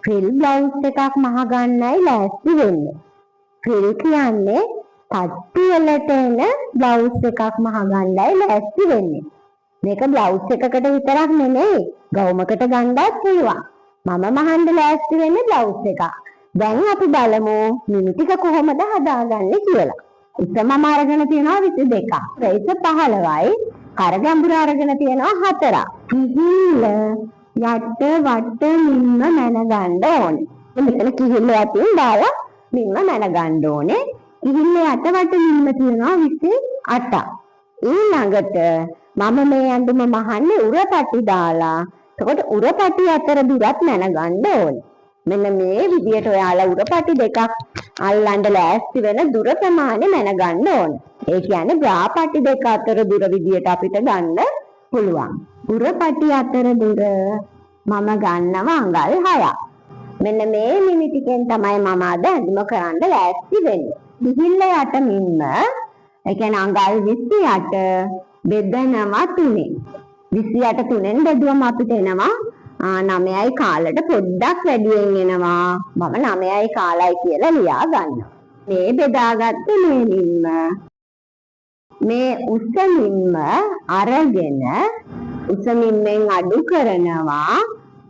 Frill blouse එකක් මහගන්නයි ලෑස්ති වෙන්නේ. ෆ්‍රිල් කියන්නේ තට්ටු වලට එන බ්ලවුස් එකක් මහගන්නයි ලෑස්ති වෙන්නේ. මේක බ්ලවුස් එකකට විතරක් නෙමෙයි, ගවුමකට ගන්නත් පුළුවන්. මම මහන්න ලෑස්ති වෙන්නේ බ්ලවුස් එකක්. දැන් අපි බලමු මිනි ටික කොහොමද හදාගන්නේ කියලා. උස මම අරගෙන තියෙනවා 22ක්. රේස 15යි. කර ගැඹුර අරගෙන තියෙනවා 4ක්. කිහිල්ල යට වට මින්ම මැන ගන්න ඕනේ. මෙතන කිහිල්ල යටින් දාලා මින්ම මැන ගන්න ඕනේ. කිහිල්ල යට වට මින්ම තියෙනවා 28ක්. ඊළඟට මම මේ ඇඳුම මහන්නේ උරපටි දාලා. එතකොට උරපටි අතර දුරත් මැන ගන්න ඕනේ. මෙන්න මේ විදියට ඔයාලා උරපටි දෙකක් අල්ලන්න ලෑස්ති වෙන දුර ප්‍රමාණය මැන ගන්න ඕනේ. ඒ කියන්නේ බ්‍රා පටි දෙක අතර දුර විදියට අපිට ගන්න පුළුවන්. උරපටි අතර දුර මම ගන්නවා අඟල් 6ක්. මෙන්න මේ මිනි ටිකෙන් තමයි මම අද ඇඳුම කරන්න ලෑස්ති වෙන්නේ. ගිහිල්ල යට මින්ම, ඒ කියන්නේ අඟල් 28 බෙදනවා 3. 28 තුනෙන් බෙදුවම අපිට එනවා 9යි කාලට පොඩ්ඩක් වැඩියෙන් එනවා. මම 9යි කාලයි කියලා ලියා ගන්නවා. මේ බෙදාගත්ත මේ මින්ම මේ උස මින්ම අරගෙන උස මින්මෙන් අඩු කරනවා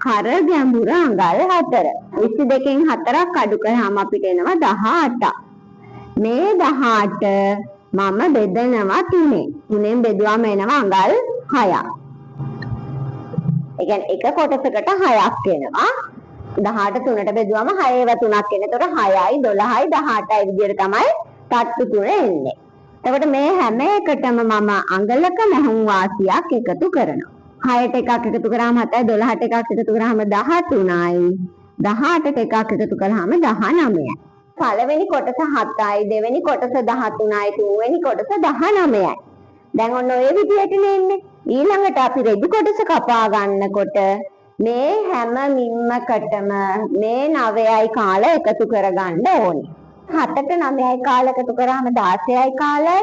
කර ගැඹුර අඟල් 4. 22කින් 4ක් අඩු කරාම අපිට එනවා 18ක්. මේ 18 මම බෙදනවා 3. 3ෙන් බෙදුවම එනවා අඟල් 6ක්. ඒ කියන්නේ එක කොටසකට 6ක් එනවා. 18 3ට බෙදුවම 6 ඒවා 3ක් එනවා. එතකොට 6යි 12යි 18යි විදියට තමයි තට්ටු තුන එන්නේ. එතකොට මේ හැම එකටම මම අඟලක මැහුම් වාසියක් එකතු කරනවා. 6ට එකක් එකතු කරාම 7යි, 12ට එකක් එකතු කරාම 13යි, 18ට එකක් එකතු කරාම 19යි. පළවෙනි කොටස 7යි, දෙවෙනි කොටස 13යි, තුන්වෙනි කොටස 19යි. දැන් ඔන්න ඔය විදියටනේ එන්නේ. ඊළඟට අපි රෙදි කොටස කපා ගන්නකොට මේ හැම මිම්මකටම මේ 9යි කාල එකතු කරගන්න ඕනේ. 7ට 9යි කාල එකතු කරාම 16යි කාලයි,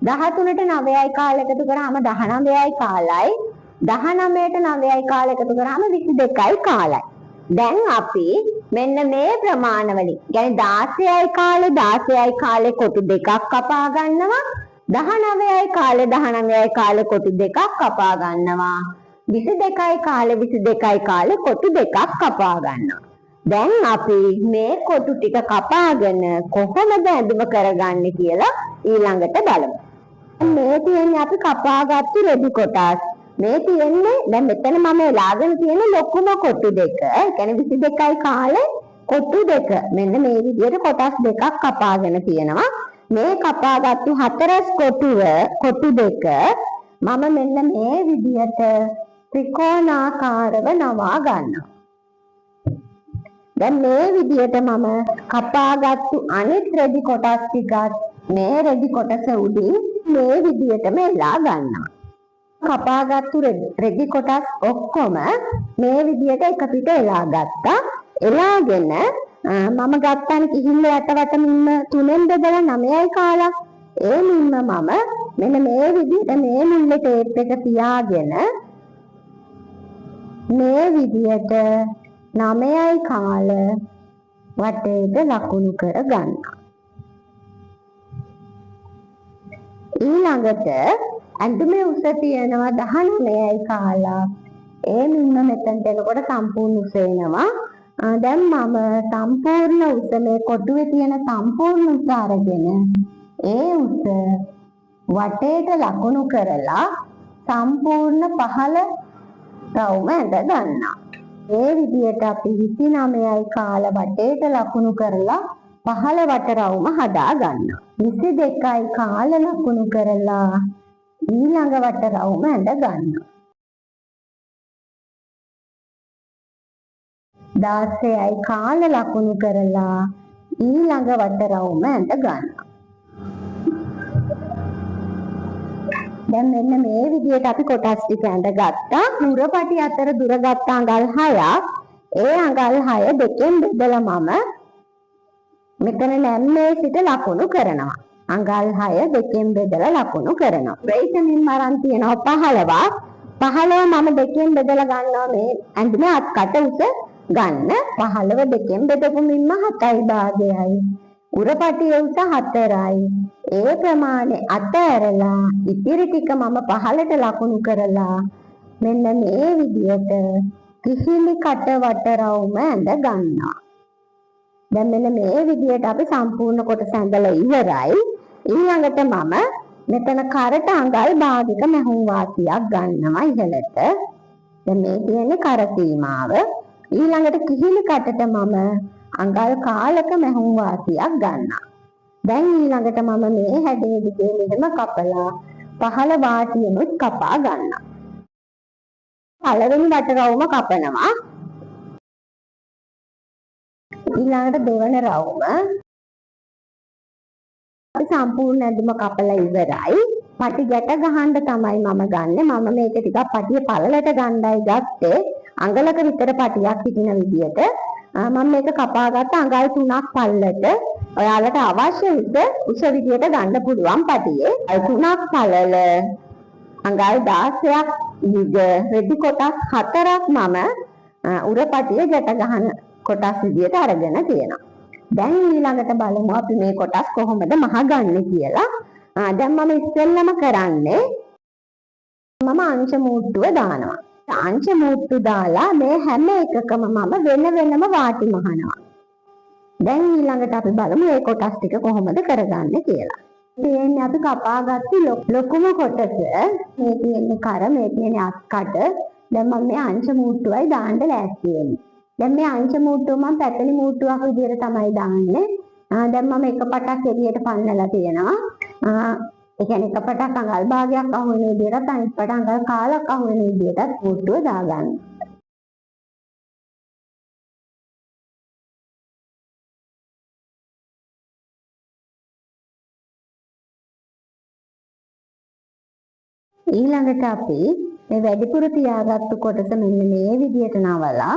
13ට 9යි කාල එකතු කරාම 19යි කාලයි, 19ට 9යි කාල එකතු කරාම 22යි කාලයි. දැන් අපි මෙන්න මේ ප්‍රමාණ වලින්, يعني 16යි කාලේ 16යි කාලේ කොටු දෙකක් කපා ගන්නවා. 19යි කාලේ 19යි කාලේ කොටු දෙකක් කපා ගන්නවා. 22යි කාලේ 22යි කාලේ කොටු දෙකක් කපා ගන්නවා. දැන් අපි මේ කොටු ටික කපාගෙන කොහොමද ඇඳුම කරගන්නේ කියලා ඊළඟට බලමු. මේ තියෙන්නේ අපි කපාගත්තු රෙදි කොටස්. මේ තියෙන්නේ දැන් මෙතන මම එලාගෙන තියෙන ලොකුම කොටු දෙක. ඒ කියන්නේ 22යි කාලේ කොටු දෙක. මෙන්න මේ විදිහට කොටස් දෙකක් කපාගෙන තියෙනවා. මේ කපාගත්තු හතරස් කොටු දෙක මම මෙන්න මේ විදිහට ත්‍රිකෝණාකාරව නවා ගන්නවා. දැන් මේ විදිහට මම කපාගත්තු අනිත් රෙදි කොටස් ටිකත් මේ රෙදි කොටස උඩින් මේ විදිහටම එලා ගන්නවා. කපාගත්තු රෙදි කොටස් ඔක්කොම මේ විදිහට එක පිට එලා ගත්තා. එලාගෙන මම ගත්තානේ කිහිල්ල යට වට මින්ම තුනෙන් බෙදලා 9යි කාලක්. ඒ මින්ම මම මෙන්න මේ විදිහට මේ මුල්ලේ ටේප් එක තියාගෙන මේ විදිහට 9යි කාල වටේට ලකුණු කර ගන්නවා. ඊළඟට ඇඳුමේ උස තියෙනවා 19යි කාලක්. ඒ මින්ම මෙතනට එනකොට සම්පූර්ණ උස එනවා. දැන් මම සම්පූර්ණ උස මේ කොටුවේ තියෙන සම්පූර්ණ උස අරගෙන ඒ උස වටේට ලකුණු කරලා සම්පූර්ණ පහළ රවුම ඇඳ ගන්නවා. මේ විදියට අපි 29යි කාල වටේට ලකුණු කරලා පහළ වට රවුම හදා ගන්නවා. 22යි කාල ලකුණු කරලා ඊළඟ වට රවුම ඇඳ ගන්නවා. 16යි කාල ලකුණු කරලා ඊළඟ වට රවුම ඇඳ ගන්නවා. දැන් මෙන්න මේ විදියට අපි කොටස් ටික ඇඳගත්තා. නුරපටි අතර දුර ගත්ත අඟල් 6ක්. ඒ අඟල් 6 දෙකෙන් බෙදලා මම මෙතන නැම්මේ සිට ලකුණු කරනවා. අඟල් 6 දෙකෙන් බෙදලා ලකුණු කරනවා. රේසමින් අරන් තියෙනවා 15ක්. 15 මම දෙකෙන් බෙදලා ගන්නවා මේ ඇඳුමේ අත්කට උස ගන්න. 15 දෙකෙන් බෙදපු මිම්ම 7යි භාගයයි. උරපටිය උස 4යි. ඒ ප්‍රමාණය අතෑරලා ඉතිරි ටික මම පහළට ලකුණු කරලා මෙන්න මේ විදියට කිහිලි කට වට රවුම ඇඳ ගන්නවා. දැන් මෙන්න මේ විදියට අපි සම්පූර්ණ කොටස ඇඳලා ඉවරයි. ඊළඟට මම මෙතන කරට අඟල් භාගික මැහුම් වාසියක් ගන්නවා ඉහළට. දැන් මේ තියෙන්නේ කර සීමාව. ඊළඟට කිහිලි කටට මම අඟල් කාලක මැහුම් වාසියක් ගන්නවා. දැන් ඊළඟට මම මේ හැඩය දිගේ මෙහෙම කපලා පහළ වාටියමුත් කපා ගන්නවා. පළවෙනි වට රවුම කපනවා. ඊළඟට දෙවන රවුම අපි සම්පූර්ණ ඇඳුම කපලා ඉවරයි. පටි ගැට ගහන්න තමයි මම ගන්නෙ. මම මේක ටිකක් පටිය පළලට ගණ්ඩායි ගත්තේ. අඟලක විතර පටියක් හිටින විදියට. මම මේක කපාගත්ත අඟල් 3ක් පළලට. ඔයාලට අවශ්‍ය උස විදියට ගන්න පුළුවන් පටියේ. 3ක් පළල අඟල් 16ක් දිග රෙදි කොටස් 4ක් මම උර පටිය ගැට ගහන කොටස් විදියට අරගෙන තියෙනවා. දැන් ඊළඟට බලමු අපි මේ කොටස් කොහොමද මහගන්නේ කියලා. දැන් මම ඉස්සෙල්ලම කරන්නේ මම අංශ මූට්ටුව දානවා. අංශ මූට්ටු දාලා මේ හැම එකකම මම වෙන වෙනම වාටි මහනවා. දැන් ඊළඟට අපි බලමු මේ කොටස් ටික කොහොමද කරගන්නේ කියලා. තියෙන්නේ අපි කපාගත්තු ලොකුම කොටස. මේ තියෙන්නේ කර, මේ තියෙන්නේ අත් කට. දැන් මම මේ අංශ මූට්ටුවයි දාන්න ලෑස්ති වෙන්නේ. දැන් මේ අංශ මූට්ටුව මම පැතලි මූට්ටුවක් විදියට තමයි දාන්නේ. දැන් මම එක පටක් එළියට පන්නලා තියෙනවා. ඒ කියන්නේ එක පටක් අඟල් භාගයක් අහු වෙන විදියටත් අනිත් පට අඟල් කාලක් අහු වෙන විදියටත් මූට්ටුව දාගන්න. ඊළඟට අපි මේ වැඩිපුර තියාගත්තු කොටස මෙන්න මේ විදියට නවලා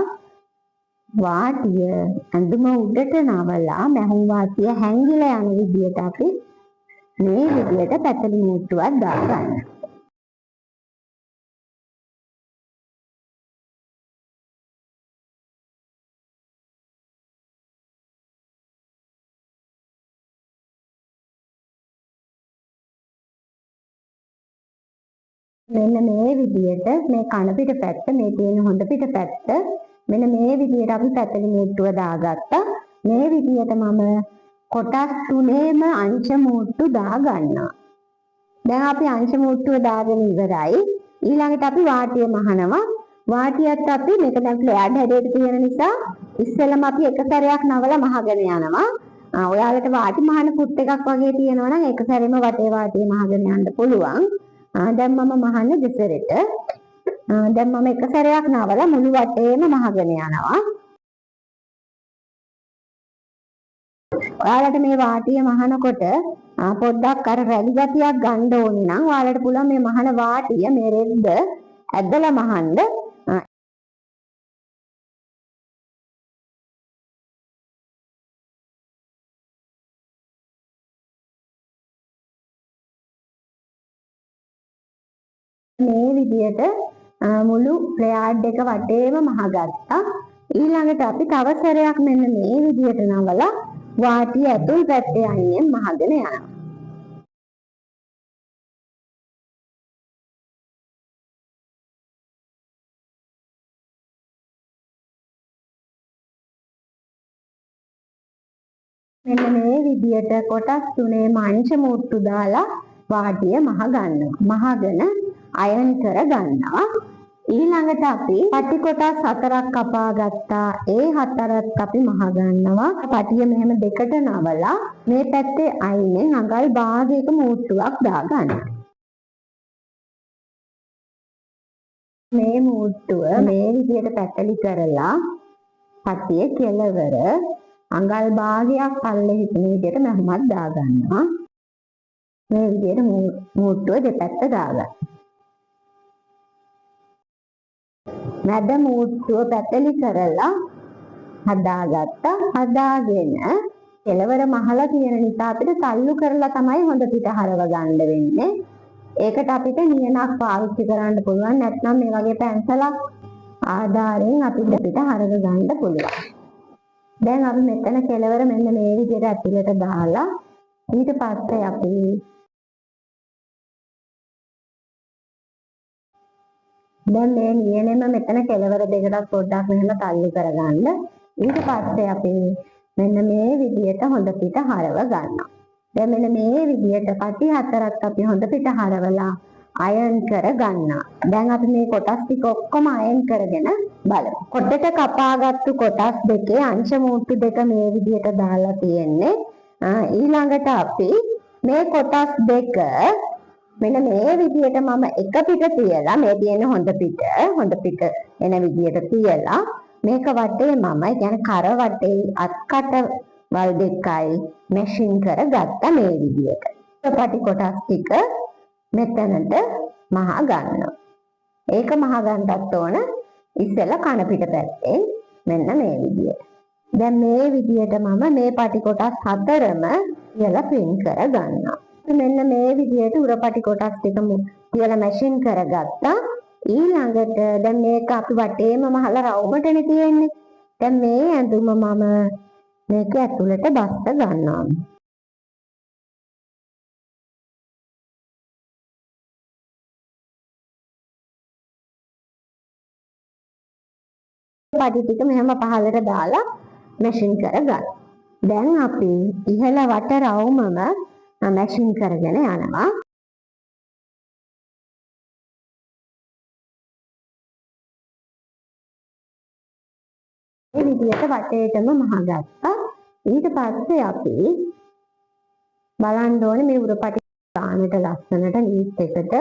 වාටිය ඇඳුම උඩට නවලා මැහුම් වාටිය හැංගිලා යන විදියට අපි මේ විදියට පැතලි මූට්ටුවක් දාගන්න. මෙන්න මේ විදියට මේ කන පිට පැත්ත, මේ තියෙන හොඳ පිට පැත්ත මෙන්න මේ විදියට අපි පැතලි මූට්ටුව දාගත්තා. මේ විදියට මම කොටස් තුනේම අංශ මූට්ටු දාගන්නවා. දැන් අපි අංශ මූට්ටුව දාගෙන ඉවරයි. ඊළඟට අපි වාටිය මහනවා. වාටියත් අපි මේක දැන් ෆ්ලෙයාඩ් හැඩයට තියෙන නිසා ඉස්සෙල්ලම අපි එක සැරයක් නවලා මහගෙන යනවා. ඔයාලට වාටි මහන පුට් එකක් වගේ තියෙනවා නම් එක සැරේම වටේ වාටිය මහගෙන යන්න පුළුවන්. දැන් මම මහන්නේ දෙසරෙට. දැන් මම එක සැරයක් නවලා මුළු වටේම මහගෙන යනවා. ඔයාලට මේ වාටිය මහනකොට පොඩ්ඩක් අර රැලි ගතියක් ගන්න ඕනේ නම් ඔයාලට පුළුවන් මේ මහන වාටිය මේ රෙද්ද ඇදලා මහන්න. මේ විදියට මුළු ෆ්ලෙයාඩ් එක වටේම මහගත්තා. ඊළඟට අපි තව සැරයක් මෙන්න මේ විදියට නවලා වාටිය ඇතුල් පැත්තේ අයියෙන් මහගෙන යනවා. මෙන්න මේ විදියට කොටස් තුනේ අංශ මූට්ටු දාලා වාටිය මහ ගන්නවා. මහගෙන අයන් කර ගන්නවා. ඊළඟට අපි පටි කොටස් 4ක් කපා ගත්තා. ඒ 4ත් අපි මහ ගන්නවා. පටිය මෙහෙම දෙකට නවලා මේ පැත්තේ අයිනෙන් අඟල් භාගයක මූට්ටුවක් දාගන්න. මේ මූට්ටුව මේ විදියට පැතලි කරලා පටිය කෙළවර අඟල් භාගයක් පල්ලෙ හිටින විදියට මැහුමක් දාගන්නවා. මේ විදියට මූට්ටුව දෙපැත්ත දාගන්න. මැද මූට්ටුව පැතලි කරලා හදාගත්තා. හදාගෙන කෙළවර මහලා තියෙන නිසා අපිට තල්ලු කරලා තමයි හොඳ පිට හරව ගන්න වෙන්නේ. ඒකට අපිට නියනක් පාවිච්චි කරන්න පුළුවන්. නැත්නම් මේ වගේ පැන්සලක් ආධාරයෙන් අපිට පිට හරව ගන්න පුළුවන්. දැන් අපි මෙතන කෙලවර මෙන්න මේ විදිහට ඇතුළට දාලා ඊට පස්සේ අපි දැන් මේ නියනෙම මෙතන කෙලවර දෙකටත් පොඩ්ඩක් මෙහෙම තල්ලු කරගන්න. ඊට පස්සේ අපි මෙන්න මේ විදිහට හොඳ පිට හරව ගන්නවා. දැන් මෙන්න මේ විදිහට පටි හතරක් අපි හොඳ පිට හරවලා අයන් කර ගන්නවා. දැන් අපි මේ කොටස් ටික ඔක්කොම අයන් කරගෙන බලමු. කොටට කපාගත්තු කොටස් දෙකේ අංශ මූට්ටු දෙක මේ විදිහට දාලා තියෙන්නේ. ඊළඟට අපි මේ කොටස් දෙක මෙන්න මේ විදිහට මම එක පිට තියලා මේ තියෙන හොඳ පිට එන විදිහට තියලා මේක වටේ මම ඒ කියන්නේ කර වටේ අත්කට වල් දෙකයි මැෂින් කරගත්තා මේ විදිහට. පටි කොටස් ටික මෙතනට මහ ගන්නවා. ඒක මහ ගන්නත් ඕන ඉස්සෙල්ලා කන පිට පැත්තෙන් මෙන්න මේ විදිහට. දැන් මේ විදිහට මම මේ පටි කොටස් හතරම තියලා පින් කර ගන්නවා. මෙන්න මේ විදිහට උර පටි කොටස් ටික තියලා මැෂින් කරගත්තා. ඊළඟට දැන් මේක අපි වටේම මහලා රවුමටනේ තියෙන්නේ. දැන් මේ ඇඳුම මම මේක ඇතුළට බස්ස ගන්නවා. පටි ටික මෙහෙම පහළට දාලා මැෂින් කරගන්න. දැන් අපි ඉහළ වට රවුමම මැෂින් කරගෙන යනවා. මේ විදිහට වටේටම මහගත්තා. ඊට පස්සේ අපි බලන්න ඕනේ මේ උරපටි ගානට ලස්සනට නීට් එකට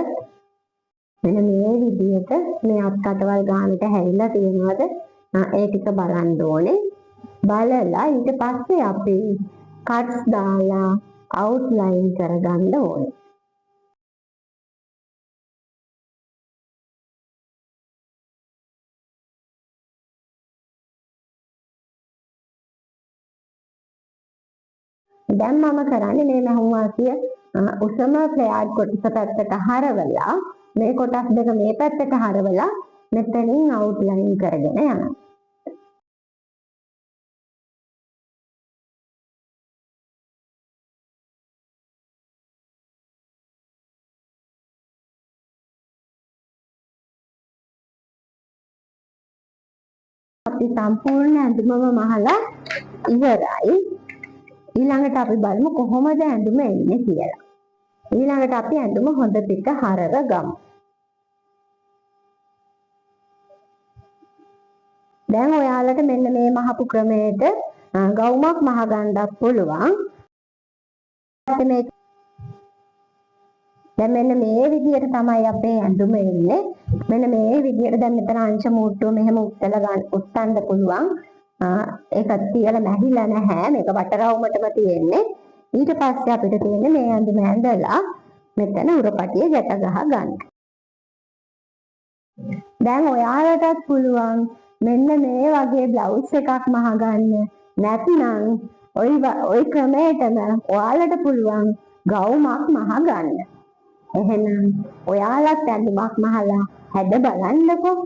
මෙන්න මේ විදිහට මේ අත්කටවල් ගානට හැරිලා තියෙනවද ඒ ටික බලන්න ඕනේ. බලලා ඊට පස්සේ අපි කට්ස් දාලා අවුට්ලයින් කරගන්න ඕනේ. දැන් මම කරන්නේ මේ මැහුම් වාසිය උසම ෆ්ලෙයාඩ් කොටස පැත්තට හරවලා මේ කොටස් දෙක මේ පැත්තට හරවලා මෙතනින් අවුට්ලයින් කරගෙන යනවා. අපි සම්පූර්ණ ඇඳුමම මහලා ඉවරයි. ඊළඟට අපි බලමු කොහොමද ඇඳුම එන්නේ කියලා. ඊළඟට අපි ඇඳුම හොඳ පිට හරව ගමු. දැන් ඔයාලට මෙන්න මේ මහපු ක්‍රමයට ගවුමක් මහ ගන්නත් පුළුවන්. දැන් මෙන්න මේ විදියට තමයි අපේ ඇඳුම එන්නේ. මෙන්න මේ විදියට දැන් මෙතන අංශ මූට්ටුව මෙහෙම උත්තලා ගන්න උත්තන්න පුළුවන්. ඒක තියලා මැහිලා නැහැ. මේක වටරවුමටම තියෙන්නේ. ඊට පස්සේ අපිට තියෙන්නේ මේ ඇඳුම ඇඳලා මෙතන උරපටිය ගැට ගහ ගන්න. දැන් ඔයාලටත් පුළුවන් මෙන්න මේ වගේ බ්ලවුස් එකක් මහගන්න. නැත්නම් ඔය ක්‍රමයටම ඔයාලට පුළුවන් ගවුමක් මහගන්න. එහෙනම් ඔයාලත් ඇඳුමක් මහලා හැද බලන්නකෝ.